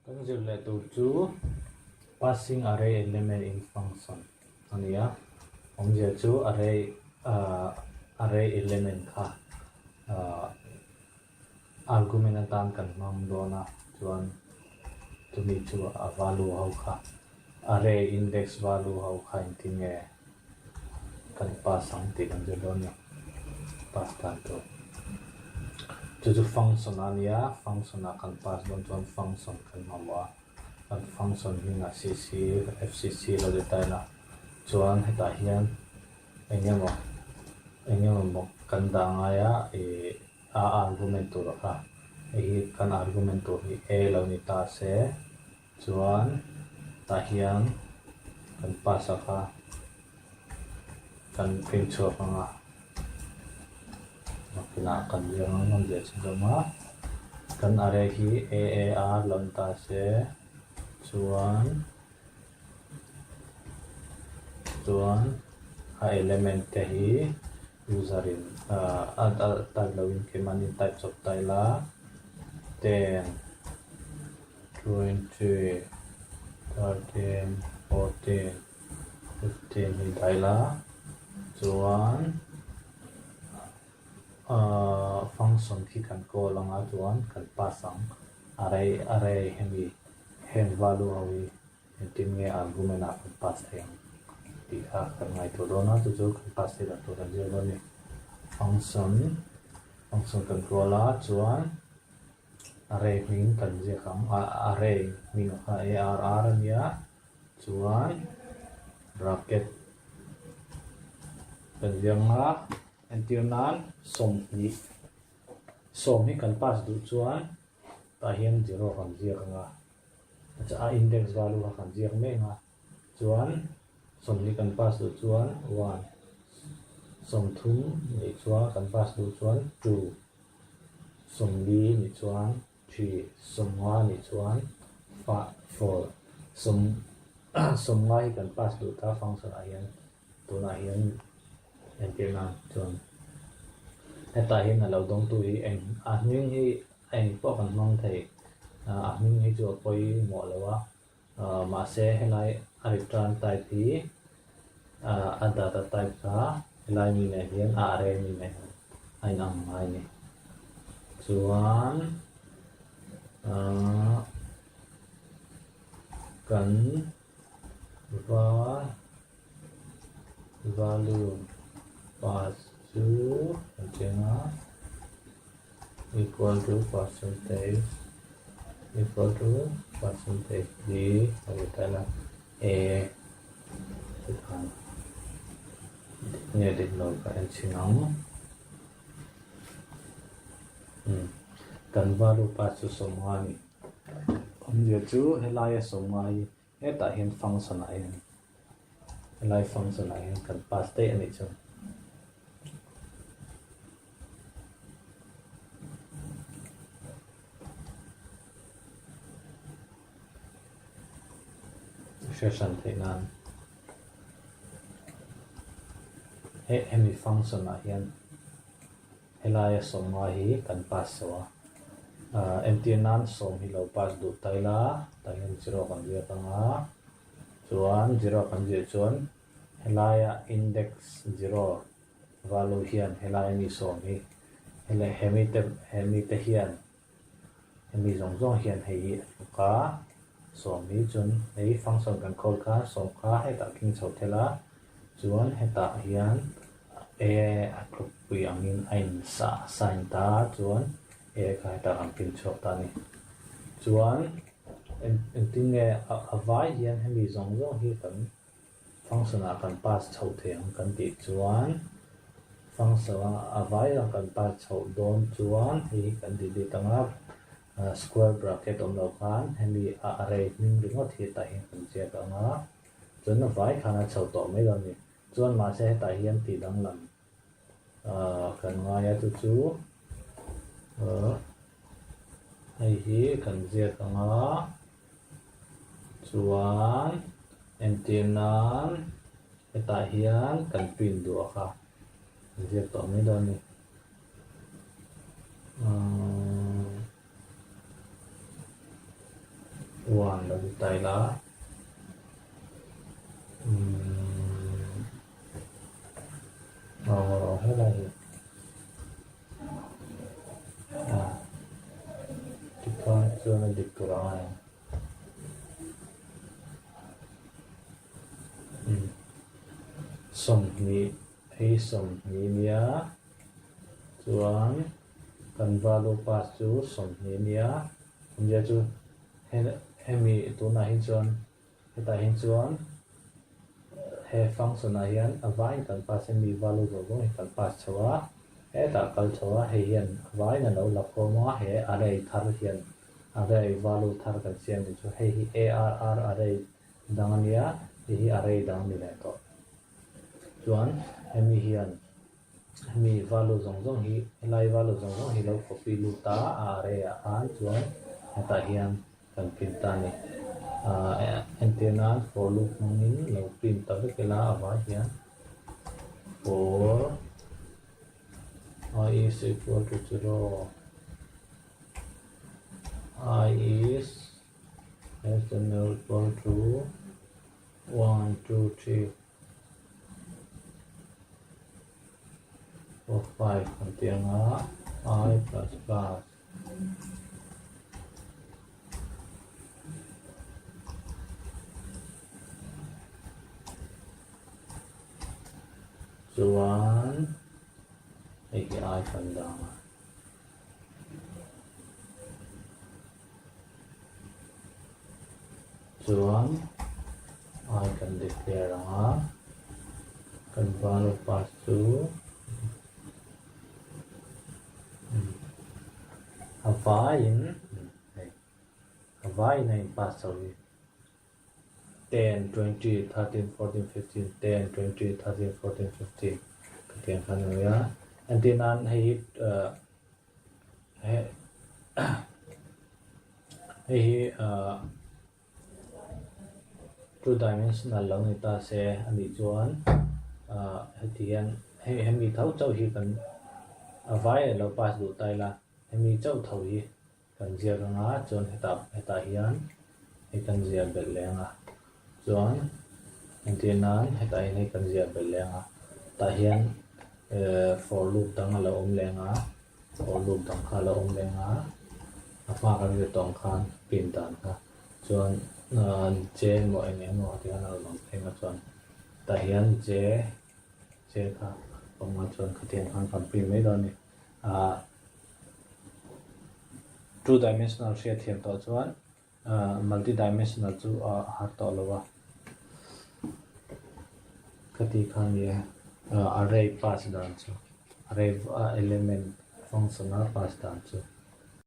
Kan zir leh tur chu passing array element in function a ni a, awmzia chu array ah array element kha ah argument atan kan hmang dawn a chuan chumi chu a value ho kha array index value ho kha engtin nge kan pass ang tih kan zir dawn a ni pass dan tur chu chu function a nia function ah kan pass dawn chuan function kan mamawh a kan function hmingah cc fcc lo ti ta ila chuan hetah hian eng emaw eng emaw bawk kan dah ngai a ih a argument tur kha hei hi kan argument tur hi a lo ni ta se. Chuan tah hian kan pass a kha kan print chhuak ang a, nakinah kan ziak ang ang zia chin zawm a, kan array hi A A R lo ni ta se chuan chuan a element te hi user in ah a type lo in keimahni type chawp ta ila 10. 20, 13, 14, 15 hi dah ila chuan ahh function khi kan call anga chuan kan pass ang array array hemi heng value ho hi engtin nge argument ah kan pass thei ang tih kha kan ngaihtuah dawn a chu chu kan pass theih dan tur kan zir dawn a ni function function kan call a chuan. Array hming kan ziak ang a, array hming kha arr a nia chuan bracket kan ziak ang a, entir nan 20 sawm hi kan pass duh chuan tah hian zero kan ziak ang a, a index value kha kan ziak mek ang a chuan 20 kan pass duh chuan one, 30 nih chuan kan pass duh chuan two. 40 nih chuan 3, 50 nih chuan 4, 50 hi kan pass duh ta function ah hian tunah hian entir nan chuan hetah hian a lo dawngtu hi eng a hming hi eng pawh kan hmang thei a hming hi chu a pawimawh lo a. Mahse helai a return type hi a data type kha helai mi nen hian a array mi nen hian a inang ngai a ni. Chuan kan va value pass chu kan cheng a. Equal to percentage equal to percentage d a ni ta ila a tikhan dik nge dik lo ka en chhin ang umm kan value pass chu 50 a ni awmzia chu helaia 50 hi hetah hian function ah hian helai function ah hian kan pass daih a nih chu. Hriat theih nan he hemi function ah hian helaia 50 hi kan pass zo a ah entir nan sawm hi lo pass duh ta ila tah hian zero kan ziak ang a chuan zero kan ziah chuan helaia index zero value hian helai mi sawm hi helai hemi te hemi te hian hemi zawng zawng hian hei hi a tluk a sawm hi chuan hei function kan call kha sawm kha hetah keng chho thel a chuan hetah hian a a tluk pui angin a in sa sign ta chuan a kha hetah kan print chhuak ta a ni chuan engtin nge a vai hian hemi zawng zawng hi kan Function ah kan pass chhoh thei ang kan tih chuan function a a vai ang kan pass chhoh dawn chuan hei hi kan delete ang a, square bracket awm loh khan hemi a array hming ringawt hi hetah hian kan ziak ang a, chuan a vai khan a chho tawh mai dawn a ni. Chuan mahse hetah hian tih danglam kan ngai a chu chu hei hi kan ziak ang a chuan entir nan hetah hian kan print duh a kha kan ziak tawh mai dawn a ni. One lo ti ta ila umm aw helai hi ah tikhan chuan a dik tur ang a ni umm 20 hei 20 nia chuan kan value pass chu 20 nia awmzia chu hemi tunah hi chuan hetah hi chuan he function ah hian a vaiin kan pass hemi value zawh zawng hi kan pass chho a hetah kal chho a hei hian a vaiin a lo la khawm a he array thar hian array value thar kan siam ni chu hei hi arr array dang a nia hei hi array dang a ni leh tawh chuan hemi hian Hemi value zawng zawng hi helai value zawng zawng hi lo copy lut a a array ah khan chuan hetah hian kan print ta a ni. Aaa entir nan for loop hmangin lo print ta vek ila a vai hian for i is equal to zero i is less than or equal to 1 2 3 4 5 kan tih ang a i plus plus chuan hei hi i kan dang a. Chuan I kan declare ang a, kan value pass chu a vaiin hei a vaiin a in pass chho hi 10, 20, 13, 14, 15, 10, 20, 13, 14, 15 khatiang khan a ni a. Entir nan hei hi Hei hi ahh two dimensional lo ni ta se a nih chuan ahh heti hian hei hemi tho chauh hi kan a vai a lo pass duh ta ila hemi chauh tho hi kan ziak anga chuan hetah hetah hian hei kan ziah belh leh anga chuan entir nan hetah hian hei kan ziah belh leh anga tah hian ehh for loop dang a lo awm leh anga for loop dang kha a lo awm leh anga a hma kan zir tawh ang khan pin dan kha chuan ahh j emaw eng emaw ti khan a rawn awm phei anga chuan tah hian j j kha a awm a chuan khatiang khan kan print mai dawn a ni ahh. Two dimensional hriat thiam tawh chuan multi dimensional chu a har tawh lo a. Ka tih kha ni e array pass dan chu array element function a pass dan chu.